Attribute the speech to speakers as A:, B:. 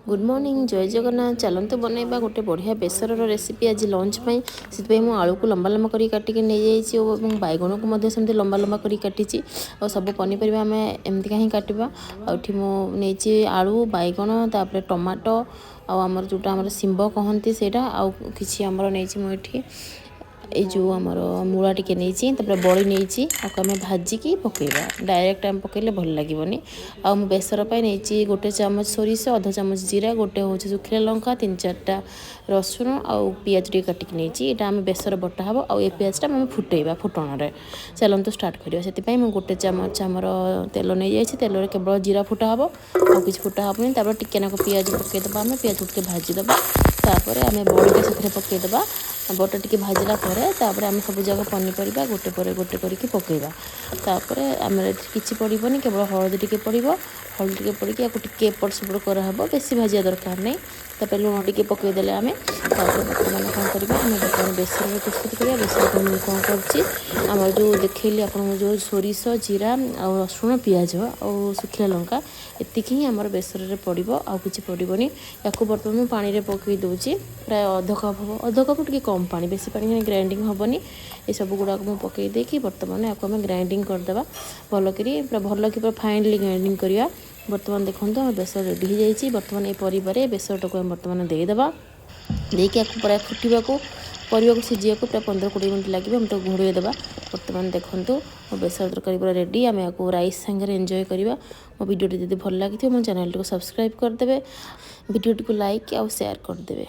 A: Good morning, ଜୟ ଜଗନ୍ନାଥ। ଚାଲନ୍ତୁ ବନେଇବା ଗୋଟେ ବଢ଼ିଆ ବେସରର ରେସିପି ଆଜି ଲଞ୍ଚ ପାଇଁ। ସେଥିପାଇଁ ମୁଁ ଆଳୁକୁ ଲମ୍ବା ଲମ୍ବା କରି କାଟିକି ନେଇଯାଇଛି ଏବଂ ବାଇଗଣକୁ ମଧ୍ୟ ସେମିତି ଲମ୍ବା ଲମ୍ବା କରି କାଟିଛି। ଆଉ ସବୁ ପନିପରିବା ଆମେ ଏମିତିକା ହିଁ କାଟିବା। ଆଉ ଏଠି ମୁଁ ନେଇଛି ଆଳୁ, ବାଇଗଣ, ତାପରେ ଟମାଟୋ ଆଉ ଆମର ଯେଉଁଟା ଆମର ଶିମ୍ବ କହନ୍ତି ସେଇଟା, ଆଉ କିଛି ଆମର ନେଇଛି ମୁଁ ଏଠି ଏଇ ଯେଉଁ ଆମର ମୂଳା ଟିକେ ନେଇଛି, ତାପରେ ବଡ଼ି ନେଇଛି। ଆକୁ ଆମେ ଭାଜିକି ପକାଇବା, ଡାଇରେକ୍ଟ ଆମେ ପକାଇଲେ ଭଲ ଲାଗିବନି। ଆଉ ମୁଁ ବେସର ପାଇଁ ନେଇଛି 1 ଚାମଚ ସୋରିଷ, ଅଧ ଚାମଚ ଜିରା, ଗୋଟେ ହେଉଛି ଶୁଖିଲା ଲଙ୍କା, 3-4ଟା ରସୁଣ ଆଉ ପିଆଜ ଟିକେ କାଟିକି ନେଇଛି। ଏଇଟା ଆମେ ବେସର ବଟା ହେବ ଆଉ ଏ ପିଆଜଟା ଆମେ ଫୁଟେଇବା ଫୁଟଣରେ। ଚାଲନ୍ତୁ ଷ୍ଟାର୍ଟ କରିବା। ସେଥିପାଇଁ ମୁଁ 1 ଚାମଚ ଆମର ତେଲ ନେଇଯାଇଛି। ତେଲରେ କେବଳ ଜିରା ଫୁଟା ହେବ, ଆଉ କିଛି ଫୁଟା ହେବନି। ତାପରେ ଟିକେ ନାକୁ ପିଆଜ ପକାଇଦେବା, ଆମେ ପିଆଜ ଟିକେ ଭାଜିଦେବା, ତାପରେ ଆମେ ବଡ଼ିଟା ସେଥିରେ ପକାଇଦେବା। ବଟା ଟିକେ ଭାଜିଲା ପରେ ତାପରେ ଆମେ ସବୁ ଯାକ ପନିପରିବା ଗୋଟେ ପରେ ଗୋଟେ କରିକି ପକାଇବା। ତାପରେ ଆମର ଏଥିରେ କିଛି ପଡ଼ିବନି, କେବଳ ହଳଦୀ ଟିକେ ପଡ଼ିବ। ହଳଦୀ ଟିକେ ପଡ଼ିକି ଆକୁ ଟିକେ ଏପଟ ସେପଟ କରାହେବ, ବେଶୀ ଭାଜିବା ଦରକାର ନାହିଁ। ତାପରେ ଲୁଣ ଟିକେ ପକାଇଦେଲେ ଆମେ ତାପରେ ବର୍ତ୍ତମାନ କ'ଣ କରିବା, ଆମେ ବର୍ତ୍ତମାନ ବେସରରେ ପ୍ରସ୍ତୁତ କରିବା। ବେସର ପାଇଁ ମୁଁ କ'ଣ କରୁଛି, ଆମର ଯେଉଁ ଦେଖେଇଲି ଆପଣଙ୍କୁ ଯେଉଁ ସୋରିଷ, ଜିରା ଆଉ ରସୁଣ, ପିଆଜ ଆଉ ଶୁଖିଲା ଲଙ୍କା, ଏତିକି ହିଁ ଆମର ବେସରରେ ପଡ଼ିବ, ଆଉ କିଛି ପଡ଼ିବନି। ୟାକୁ ବର୍ତ୍ତମାନ ମୁଁ ପାଣିରେ ପକାଇ ଦେଉଛି, ପ୍ରାୟ ଅଧ କପ୍ ହେବ, ଅଧ କପ୍ ଟିକେ କମ୍ ପାଣି, ବେଶୀ ପାଣି ହେଲେ ଗ୍ରାଇଣ୍ଡିଙ୍ଗ ହେବନି। ଏସବୁ ଗୁଡ଼ାକ ମୁଁ ପକାଇ ଦେଇକି ବର୍ତ୍ତମାନ ୟାକୁ ଆମେ ଗ୍ରାଇଣ୍ଡିଙ୍ଗ କରିଦେବା ଭଲକରି, ପୁରା ଭଲକି ପୁରା ଫାଇନଲି ଗ୍ରାଇଣ୍ଡିଙ୍ଗ କରିବା। ବର୍ତ୍ତମାନ ଦେଖନ୍ତୁ ଆମ ବେସର ରେଡ଼ି ହେଇଯାଇଛି। ବର୍ତ୍ତମାନ ଏ ପରିବାରେ ବେସରଟାକୁ ଆମେ ବର୍ତ୍ତମାନ ଦେଇଦେବା, ଦେଇକି ଆକୁ ପ୍ରାୟ ଫୁଟିବାକୁ, ପରିବାକୁ ସିଝିବାକୁ ପ୍ରାୟ 15-20 ମିନିଟ୍ ଲାଗିବ। ଆମେ ତାକୁ ଘୋଡ଼େଇ ଦେବା। ବର୍ତ୍ତମାନ ଦେଖନ୍ତୁ ମୋ ବେସର ତରକାରୀ ପୁରା ରେଡ଼ି। ଆମେ ଆକୁ ରାଇସ୍ ସାଙ୍ଗରେ ଏନ୍ଜୟ କରିବା। ମୋ ଭିଡ଼ିଓଟି ଯଦି ଭଲ ଲାଗିଥିବ ମୋ ଚ୍ୟାନେଲଟିକୁ ସବସ୍କ୍ରାଇବ୍ କରିଦେବେ, ଭିଡ଼ିଓଟିକୁ ଲାଇକ୍ ଆଉ ସେୟାର କରିଦେବେ।